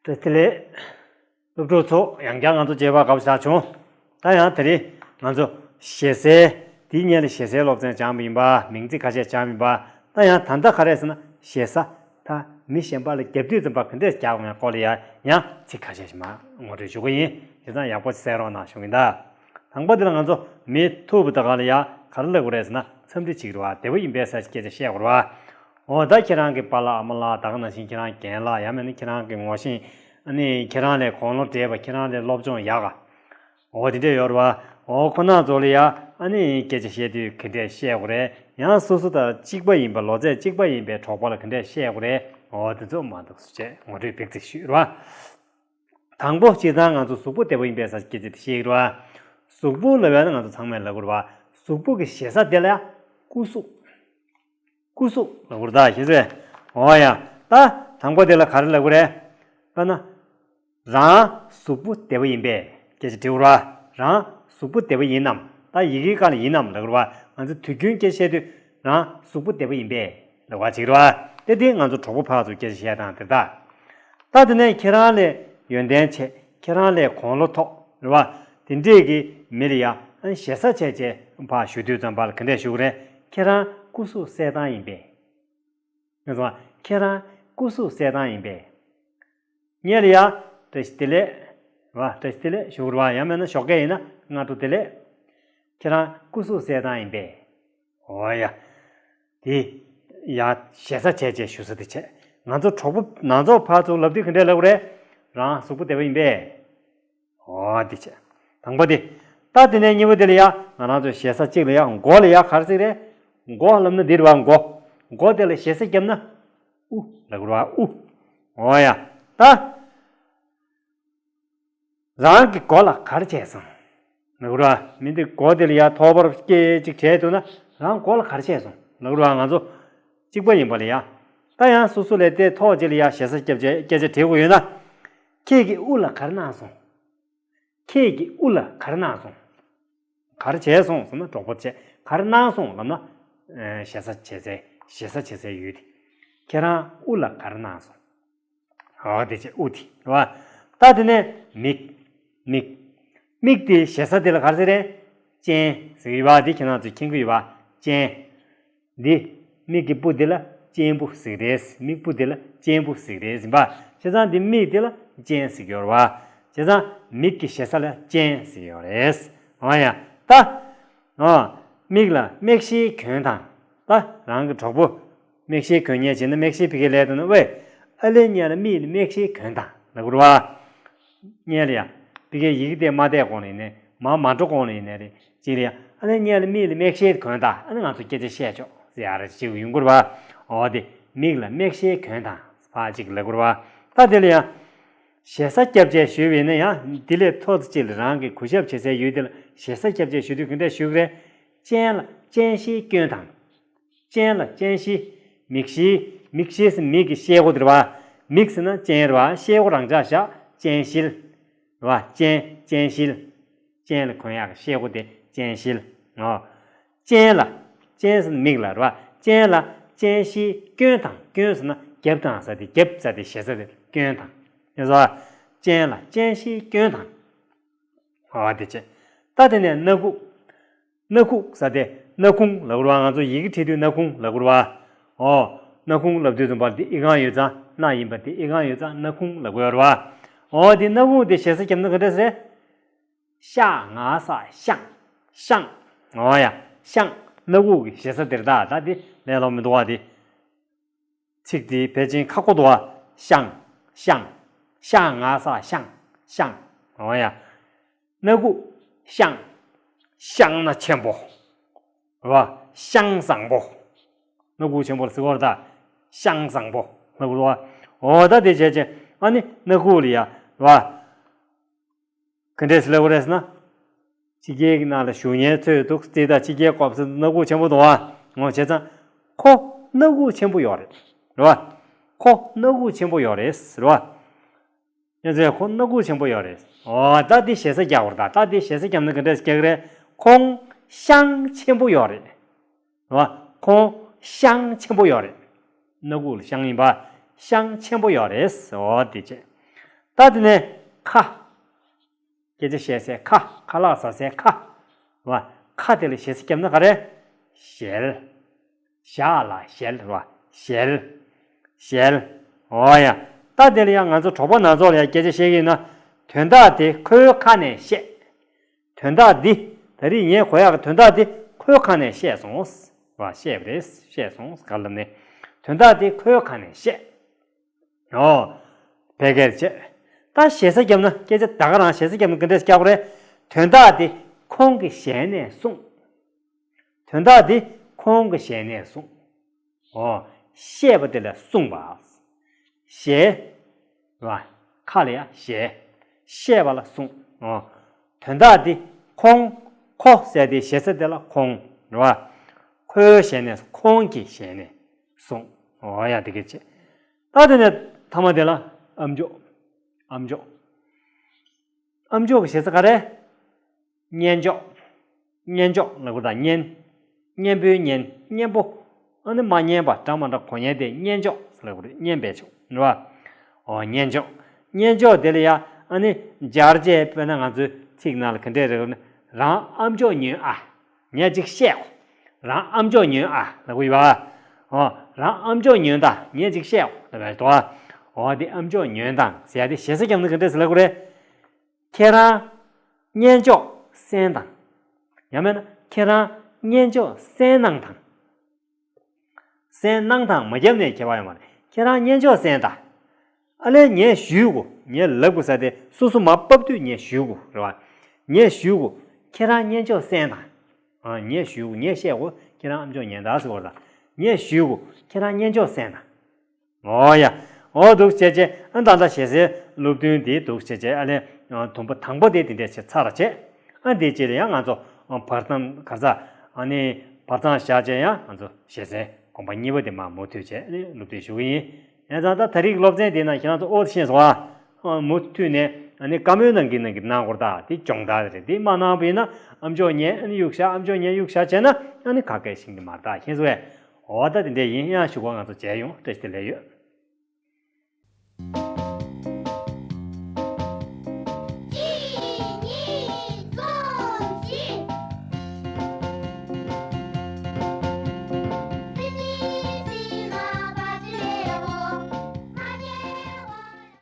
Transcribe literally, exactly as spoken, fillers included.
བཀྲ་ཤིས་བདེ་ལེགས། སློབ་ཕྲུག་ཚོ་ཡང་བསྐྱར་ང་ཚོ་མཇལ་བར་དགའ་པོ་ཞིག་བྱུང་། ད་ཡང་དེ་རིང་ང་ཚོ་ཞེ་སའི་དེའི་སྔོན་ལ་ཞེ་སའི་སློབ་ཚན་སྦྱངས་པ་ཡིན་པ། མིང་ཚིག་ཁ་ཤས་སྦྱངས་པ་ཡིན་པ། ད་ཡང་ད་ལྟ་ག་རེ་ཟེར་ན་ཞེ་ས་ད་མི་གཞན་པ་ལ་རྒྱབ་དུས་ཙམ་པ་ག་འདྲས་རྒྱག་དགོས་མེད་སྐོར་ལ་ཡང་ཡང་ཚིག་ཁ་ཤས་ཤིག་མར་ངོ་སྤྲོད་ཞུ་གི་ཡིན། དེ་ཙང་ཡག་པོ་གསན་རོགས་གནང་ཞུ་གི་ཡིན་ད། དང་པོ་དེ་ལ་ང་ཚོ་མི་ཐུག་པ་དེ་ག་ལ་ཡ་ག་རེ་ལབ་དགོས་རེད་ཟེར་ན་འཚམས་འདྲི་བྱེད་ཀྱི་རེད་བ། བདེ་པོ་ཡིན་པས་ཟེར་སྐད་ཆ་བཤད་དགོས་རེད་བ། འོ་ད་ཁྱེད་རང་གི་པཱ་ལགས་ཨ་མ་ལགས་ད་ག་ནང་བཞིན་ཁྱེད་རང་རྒན་ལགས་ཡང་མིན་ན་ཁྱེད་རང་གི་ངོ་ཤེས། ཨ་ནི་ཁྱེད་རང་ལས་དགུང་ལོ་བགྲེས་པ། ཁྱེད་རང་ལས་སློབ་སྦྱོང་ཡག་ག་འོ་དེ་འདྲས་ཡོད་རེད་བ། འོ་ཁོ་ན་ཚོ་ལ་ཡ་ཨ་ནི་སྐད་ཆ་བཤད་དུས་ག་འདྲས་བཤད་དགོས་རེད། ཡང་སོ་སོ་དང་གཅིག་པ་ཡིན་པ་ལོ་ཚད་གཅིག་པ་ཡིན་པའི་གྲོགས་པོ་ལ་ག་འདྲས་བཤད་དགོས་རེད། འོ་དེ་ཚོ་མ་འདུག་སུ་བྱས་ངོ་སྤྲོད་ཏོག་ཙམ་ཞུས་རེད་བ། དང་པོ་སྤྱིར་བཏང་ང་ཚོ་གཟུགས་པོ་བདེ་པོ་ཡིན་པས་ཟེར་སྐད་ཆ་དེ་བཤད་ཀྱི་རེད་བ། གཟུགས་པོ་ལབ་ཡ་ནི་ང་ཚོ་ཚང་མས་ལབ་ཀྱི་རེད་བ། གཟུགས་པོ་གི་ཞེ་ས་དེ་ལ་ཡ་སྐུ་གཟུགས། སྐུ་གཟུགས་ལབ་ཀྱི་རེད་ད། ཤེས་སོང་། འོ་ཡ། ད་དང་པོ་དེ་ལ་ག་རེ་ལབ་ཀྱི་རེད། ལབ་ན། རང་གཟུགས་པོ་བདེ་པོ་ཡིན་པས་སྐད་ཆ་དྲི་དགོས་རེད་བ། རང་གཟུགས་པོ་བདེ་པོ་ཡིན་ནམ། ད་ཡི་གེའི་སྒང་ལ་ཡིན་ནམ་ལབ་ཀྱི་རེད་བ། ང་ཚོ་དུས་རྒྱུན་སྐད་ཆ་བཤད་དུས་རང་གཟུགས་པོ་བདེ་པོ་ཡིན་པས་ལབ་པ་བྱེད་ཀྱི་རེད་བ། དེ་དེ་ང་ཚོ་གྲོགས་པོ་ཕར་ཚུར་སྐད་ཆ་བཤད་སྟངས་དེ་རེད་ད། ད་དེ་ནས་ཁྱེད་རང་ལས་ཡོན་ཏན་ཆེ། ཁྱེད་རང་ལས་དགུང་ལོ་མཐོ་རེད་བ། དེ་འདྲས་ཀྱི་མི་ལ་ཡ་ཨ་ཞེ་ས་བྱས་བྱས་ཕར་ཞུ་དུས་ཙམ་པ་ལ་ག་འདྲས་ཞུ་གི་རེད། ཁྱེད་རང་སྐུ་གཟུགས་གསལ་ཐང་ཡིན་པས། ང་ཚོ་ཁྱེད་རང་སྐུ་གཟུགས་གསལ་ཐང་ཡིན་པས། ངས་ལ་ཡ་བཀྲ་ཤིས་བདེ་ལེགས་རེད་བ། བཀྲ་ཤིས་བདེ་ལེགས་ཞུ་གི་རེད་བ། ཡང་མིན་ན་ཞོགས་ཀས་ཡིན་ན་སྔ་དྲོ་བདེ་ལེགས། ཁྱེད་རང་སྐུ་གཟུགས་གསལ་ཐང་ཡིན་པས། འོ་ཡ། དེ་ཡ་ཞེ་ས་བྱས་བྱས་ཞུ་ས་དེ་བྱས། ང་ཚོ་གྲོགས་པོ་ནང་ཚོགས་ཕར་ཚུར་ལབ་དུས་ག་འདྲས་ལབ་དགོས་རེད། རང་གཟུགས་པོ་བདེ་པོ་ཡིན་པས། འོ་དེ་བྱས། དང་པོ་དེ། ད་དེ་ནས་གཉིས་པ་དེ་ལ་ཡ་ང་རང་ཚོ་ཞེ་ས་གཅིག་ལ་ཡ་མགོ་ལ་ཡ་ག་རེ་ཟེར་རེད། མགོ་ལབ་ན་འདི་རེད་བ། མགོ། མགོ་དེ་ལ་ཞེ་ས་བརྒྱབ་ན། དབུ་ལབ་དགོས་རེད་བ། དབུ། འོ་ཡ། ད། རང་གི་མགོ་ལ་ག་རེ་བྱས་སོང་། ལབ་དགོས་རེད་བ། མི་འདི་མགོ་དེ་ལ་ཡ་ཐོག་པར་སྐད་ཅིག་བྱས་འདུག་ན་རང་མགོ་ལ་ག་རེ་བྱས་སོང་ལབ་དགོས་རེད་བ། ང་ཚོ་གཅིག་པ་ཡིན་པ་ལ་ཡ། ད་ཡང་སོ་སོ་ལས་དེ་ཐོག་ཅིག་ལ་ཡ་ཞེ་ས་བརྒྱབ་བྱས་སྐད་ཆ་དྲི་དགོས་ཡོད་ན། ཁྱེད་ཀྱི་དབུ་ལ་ག་རེ་གནང་སོང་། ཁྱེད་ཀྱི་དབུ་ལ་ག་རེ་གནང་སོང་། ག་རེ་བྱས་སོང་ཟེར་ན་གྲོགས་པོ་བྱས། ག་རེ་གནང་སོང་ལབ་ན། ཨ་ཞེ་ས་བྱེད་སའི་ཞེ་ས་བྱེད་སའི་ཡུལ་དེ། ཁྱེད་རང་དབུ་ལ་ག་རེ་གནང་སོང་། འོ་དེ་བྱས། དབུ་དེ་རེད་བ། ད་དེ་ནས་མིག་མིག་མིག་དེ་ཞེ་ས་དེ་ལ་ག་རེ་ཟེར་རེད། སྤྱན་ཟེར་གྱི་ཡོད་པ་དེ་ཁྱེད་རང་ཚོས་མཁྱེན་གྱི་ཡོད་པ། སྤྱན། འདི། མིག་གི་སྤུ་འདི་ལ་སྤྱན་སྤུ་ཟེར་གྱི་རེད། མིག་སྤུ་འདི་ལ་སྤྱན་སྤུ་ཟེར་གྱི་རེད་ཟེར་བ། བྱས་ཙང་འདི་མིག་འདི་ལ་སྤྱན་ཟེར་གྱི་ཡོད་རེད་བ། བྱས་ཙང་མིག་གི་ཞེ་ས་ལ་སྤྱན་ཟེར་གྱི་ཡོད་རེད། འོ་ཡ། ད། འོ། མིག་ལ་མིག་ཤེལ་གྱོན་དང་། ད་རང་གི་གྲོགས་པོ། མིག་ཤེལ་གྱོན་མཁན་བྱས་ན་མིག་ཤེལ་ཕ་གིར་ལས་འདུག་ན། ཝེ། ཨ་ལེ་ཉལ་ལ་མིག་ལ་མིག་ཤེལ་གྱོན་དང་ལབ་དགོས་རེད་བ། ཉལ་ལ་ཡ། ཕ་གིར་ཡི་གེ་དེ་མ་བལྟས་གོང་ལ་ཡིན་ནའི་མ་མ་འགྲོ་གོང་ལ་ཡིན་ནའི་རེད། ཅིག་ལ་ཡ། ཨ་ལེ་ཉལ་ལ་མིག་ལ་མིག་ཤེལ་གྱོན་དང་། ཨ་ནི་ང་ཚོ་སྐད་ཆ་བཤད་ཆོག་ཟེར་ཡ་ར་ཅིག་ཡོང་གི་རེད་བ། འོ་དེ། མིག་ལ་མིག་ཤེལ་གྱོན་དང་ཕར་ཅིག་ལབ་དགོས་རེད་བ། ད་དེ་ལ་ཡ། ཞེ་ས་བརྒྱབ་བྱས་ཞུས་པ་ཡིན་ན་ཡང་འདི་ལས་མཐོ་ཙམ་ཅིག་ལ་རང་གི་གུས་ཞབས་བྱེད་སའི་ཡུལ་དེ་ལ་ཞེ་ས་བརྒྱབ་བྱས་ཞུ་དུས་ག་འདྲས་ཞུ་གི་རེད། སྤྱན་ལ་སྤྱན་ཤེལ་གྱོན་དང་། སྤྱན་ལ་སྤྱན་ཤེལ། མིག་ཤེལ། མིག་ཤེལ་ཟེར་མིག་གི་ཤེལ་སྒོ་དེ་རེད་བ། མིག་ཟེར་ན་སྤྱན་རེད་བ། ཤེལ་སྒོ་རང་འཇགས་བཞག་སྤྱན་ཤེལ། རེད་བ། སྤྱན། སྤྱན་ཤེལ། སྤྱན་ལ་གོན་ཡག་གི་ཤེལ་སྒོ་དེ་སྤྱན་ཤེལ། ཨོ། སྤྱན་ལ། སྤྱན་ཟེར་ན་མིག་ལ་རེད་བ། སྤྱན་ལ་སྤྱན་ཤེལ་གྱོན་དང་། གྱོན་ཟེར་ན་རྒྱབ་དང་ཟེར་དེ། རྒྱབ་ཟེར་དེ་ཞེ་ས་དེ་གྱོན་དང་། ཡོད་ཟེར་བ། སྤྱན་ལ་སྤྱན་ཤེལ་གྱོན་དང་། ཨོ་དེ་བྱས། ད་དེ་ནས་སྣ་ཁུག་སྣ་ཁུག་ཟེར་དེ་སྣ་ཁུང་ལབ་དགོས་རེད་བ། ང་ཚོ་ཡི་གེ་བྲིས་དུས་སྣ་ཁུང་ལབ་དགོས་རེད་བ། ཨོ། སྣ་ཁུང་ལབ་དུས་ཙམ་པ་འདི་ཨི་ཁུང་ཡོད་ཙང་། སྣ་ཡིན་པ་འདི་ཨི་ཁུང་ཡོད་ཙང་སྣ་ཁུང་ལབ་དགོས་རེད་བ། ཨོ་དེ་སྣ་ཁུང་དེ་ཞེ་ས་བརྒྱབ་ན་ག་འདྲ་ཟེར། ཤ་ང་ས་ཤང་། ཤང་། ཨོ་ཡ། ཤང་། སྣ་ཁུག་གི་ཞེ་ས་དེ་རེད་ད། ད་དེ་ལས་སླ་པོ་མི་འདུག་བ། དེ། ཚིག་དེ་ཕལ་ཆེར་ཁག་པོ་འདུག་བ། ཤང་། ཤང་། ཤ་ང་ས་ཤང་། ཤང་། ཨོ་ཡ། སྣ་ཁུག་ཤང་། ཤང་ན་ཆེན་པོ། རེད་བ། ཤང་བཟང་པོ། སྣ་ཁུག་ཆེན་པོ་ལ་ཟེར་བ་རེད་ད། ཤང་བཟང་པོ་ལབ་དགོས་རེད་བ། ཨོ་ད་དེ་བྱས་བྱས། ཨ་ནི་སྣ་ཁུག་ལ་ཡ་རེད་བ། ག་འདྲས་ལབ་དགོས་རེད་ཟེར་ན། ཕྱི་རྒྱལ་གྱི་ནང་ལ་བཞུགས་མཁན་ཚོས་འདུག་སེ། ད་ཕྱི་རྒྱལ་སྐབས་སུ་སྣ་ཁུག་ཆེན་པོ་འདུག་ཨ། ངོ་བྱས་ཙང་། ཁོ་སྣ་ཁུག་ཆེན་པོ་ཡོད་རེད། རེད་བ། ཁོ་སྣ་ཁུག་ཆེན་པོ་ཡོད་རེད། རེད་བ། ཡང་ཚེ་ཁོ་སྣ་ཁུག་ཆེན་པོ་ཡོད་རེད། ཨོ་ད་དེ་ཞེ་ས་རྒྱག་དགོས་རེད་ད། ད་དེ་ཞེ་ས་བརྒྱབ་ན་ག་འདྲས་རྒྱག་གི་རེད། ཁོང་ཤང་ཆེན་པོ་ཡོད་རེད། རེད་བ། ཁོང་ཤང་ཆེན་པོ་ཡོད་རེད། སྣ་ཁུག་ལ་ཤང་ཡིན་པ། ཤང་ཆེན་པོ་ཡོད་རེད། ཨོ་དེ་བྱས། ད་དེ་ནས་ཁ། སྐད་ཆ་བཤད་སའི་ཁ། ཁ་ལག་ཟ་སའི་ཁ། རེད་བ། ཁ་དེ་ལ་ཞེ་ས་བརྒྱབ་ན་ག་རེ། ཞལ། ཞ་ལ་ཞལ། རེད་བ། ཞལ། ཞལ། འོ་ཡ། ད་དེ་ལ་ཡང་ང་ཚོ་གྲོགས་པོ་ནང་ཚོགས་ལ་ཡང་སྐད་ཆ་བཤད་ཀྱི་ཡིན་ན། དོན་དག་དེ་ཁོའི་ཁ་ནས་བཤད། དོན་དག་འདི་ད་རེས་ངས་གོ་ཡག་གི་དོན་དག་འདི་ཁོའི་ཁ་ནས་བཤད་སོང་། རེད་བ། བཤད་པ་རེད། བཤད་སོང་ག་ལབ་ནས། དོན་དག་འདི་ཁོའི་ཁ་ནས་བཤད། ཨོ། ཕལ་སྐད་བྱས། ད་ཞེ་ས་བརྒྱབ་ན། སྐད་ཆ་ད་ག་རང་ཞེ་ས་བརྒྱབ་ན་ག་འདྲས་སྐྱག་པ་རེད། དོན་དག་དེ་ཁོང་གི་ཞལ་ནས་གསུངས། དོན་དག་དེ་ཁོང་གི་ཞལ་ནས་གསུངས། ཨོ། བཤད་པ་དེ་ལ་གསུངས་པ། ཞལ། རེད་བ། ཁ་ལ་ཡ་ཞལ། བཤད་པ་ལ་གསུངས། ཨོ། དོན་དག་དེ་ཁོང་། ཁོ་ཟེར་དེ་ཞེ་ས་དེ་ལ་ཁོང་། རེད་བ། ཁོའི་ཞལ་ནས། ཁོང་གི་ཞལ་ནས་གསུངས། ཨོ་ཡ། དེ་སྐད་བྱས། ད་དེ་ནས་མཐའ་མ་དེ་ལ་ཨ་མཆོག་ཨ་མཆོག་ཨ་མཆོག་གི་ཞེ་ས་ག་རེ། གཉེན་མཆོག་གཉེན་མཆོག་ལབ་དགོས་ད། གཉེན། གཉེན་པོའི་གཉེན། གཉེན་པོ། ཨ་ནི་མ་ཉན་པ། འདྲ་མ་འདྲ་གོ་ཉན་དེ་གཉེན་མཆོག་ལབ་དགོས་རེད། གཉེན་པའི་མཆོག། རེད་བ། ཨོ། གཉེན་མཆོག་གཉེན་མཆོག་དེ་ལ་ཡ། ཨ་ནི་སྦྱར་བྱས་དཔེར་ན་ང་ཚོའི་ཚིག་ནང་ལ་ག་འདྲས་རེད་ན། རང་ཨ་མཆོག་ཉོན་ཨ། ངས་ཅིག་བཤད་གོ། རང་ཨ་མཆོག་ཉོན་ཨ་ལབ་དགོས་ཡོད་པ། ཨོ། རང་ཨ་མཆོག་ཉོན་དང་། ངས་ཅིག་བཤད་གོ་ལབ་པ་རེད་དོ། ཨོ། དེ་ཨ་མཆོག་ཉོན་དང་ཟེར་ཡ་དེ་ཞེ་ས་བརྒྱབ་ན་ག་འདྲས་ཟེར་ལབ་དགོས་རེད། ཁྱེད་རང་གཉེན་མཆོག་གསན་དང་། ཡང་མིན་ན་ཁྱེད་རང་གཉེན་མཆོག་གསན་གནང་དང་། གསན་གནང་དང་མ་བརྒྱབ་ནས་ཁྱད་པར་ཡོད་མ་རེད། ཁྱེད་རང་གཉེན་མཆོག་གསན་དང་། ཨ་ལས་ངས་ཞུ་དགོས། ངས་ལབ་དགོས་ས་དེ་སོ་སོ་མར་ཕབ་དུས་ངས་ཞུ་དགོས། རེད་བ། ངས་ཞུ་དགོས། ཁྱེད་རང་གཉེན་མཆོག་གསན་དང་། ཨ། ངས་ཞུ་དགོས། ངས་བཤད་དགོས། ཁྱེད་རང་ཨ་མཆོག་ཉན་དང་ཟེར་བ་དང་། ངས་ཞུ་དགོས། ཁྱེད་རང་གཉེན་མཆོག་གསན་དང་། ཨོ་ཡ། ཨོ། འདུག་བྱས་བྱས། ཨ། ད་ལྟ་ཞེ་སའི་སློབ་ཐུན་དེ་འདུག་བྱས་བྱས། ཨ་ལས། ཨ། དུམ་བུ་དང་པོ་དེ་དེ་འདྲས་བྱས་ཚར་བྱས། ཨ། དེ་རྗེས་ལ་ཡང་ང་ཚོ། ཨ། བར་མཚམས་ག་རེ་ཟ། ཨ་ནི་བར་མཚམས་བཞག་བྱས་ཡང་ང་ཚོ་ཞེ་སའི་དགོངས་པ་གཉིས་པ་དེ་མར་མུ་མཐུད་བྱས། ཨ་ནི་སློབ་ཐུན་ཞུ་གི་ཡིན། ཡིན་ཙང་ད་ད་རེས་ཀྱི་སློབ་ཚན་དེ་ནང་ཁྱེད་རང་ཚོ་ཨོ་དེ་ཤེས་སོང་ཨ། ཨ། མུ་མཐུད་ནས། ཨ་ནི་བཀའ་མོལ་གནང་གི་གནང་གི་གནང་དགོས་རེད་ད། དེ་སྦྱོང་བརྡར་རེད། དེ་མ་གནང་བ་ཡིན་ན་ཨ་མཆོག་ཉན། ཨ་ནི་གཡུག་བཞག་ཨ་མཆོག་ཉན་གཡུག་བཞག་བྱས་ན། ཨ་ནི་ག་གེ་ཤེས་ཀྱི་མ་རེད་ད། ཤེས་སོང་ངས། འོ་ད་དེ་འདྲས་ཡིན། ཡང་ཞུ་གོ། ང་ཚོ་མཇལ་ཡོང་། བཀྲ་ཤིས་བདེ་ལེགས་ཡོད།